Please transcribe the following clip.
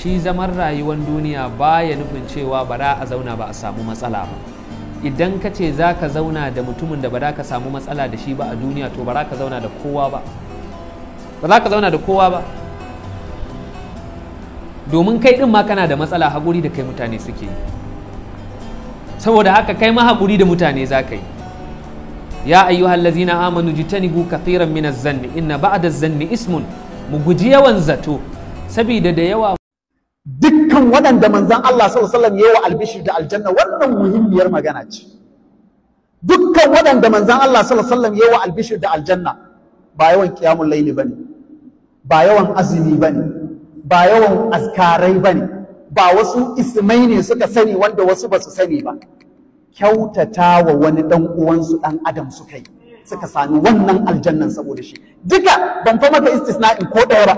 Shi zaman rayuwar duniya baya nufin cewa ba za a zauna ba a samu matsala ba. Idan ka ce za ka zauna da mutumin da ba za ka samu matsala da shi ba a duniya, to ba za ka zauna da kowa ba, ba za ka zauna da kowa ba, domin kai din ma kana da matsala. Haƙuri da kai mutane suke yi, saboda haka kai ma haƙuri da mutane za ka yi. Ya ayyuhal lazina amanu jitanibu kathiran min az-zanni inna ba'da az-zanni ismun. Mu guji yawan zato, saboda da yawa dukkan waɗanda manzon Allah sallallahu alaihi wasallam yayi wa albishir da aljanna, wannan muhimmiyar magana ce. Dukkan waɗanda manzon Allah sallallahu alaihi wasallam yayi wa albishir da aljanna ba yawan qiyamul laili bane, ba yawan azumi bane, ba yawan azkarai bane, ba wasu ismai ne suka sani wanda wasu ba su sani ba. Kyautata wa wani dan uwansu dan adam suka yi, suka sami wannan aljannan saboda shi. Duka ban fa maka istisna'in ko ɗaya ba.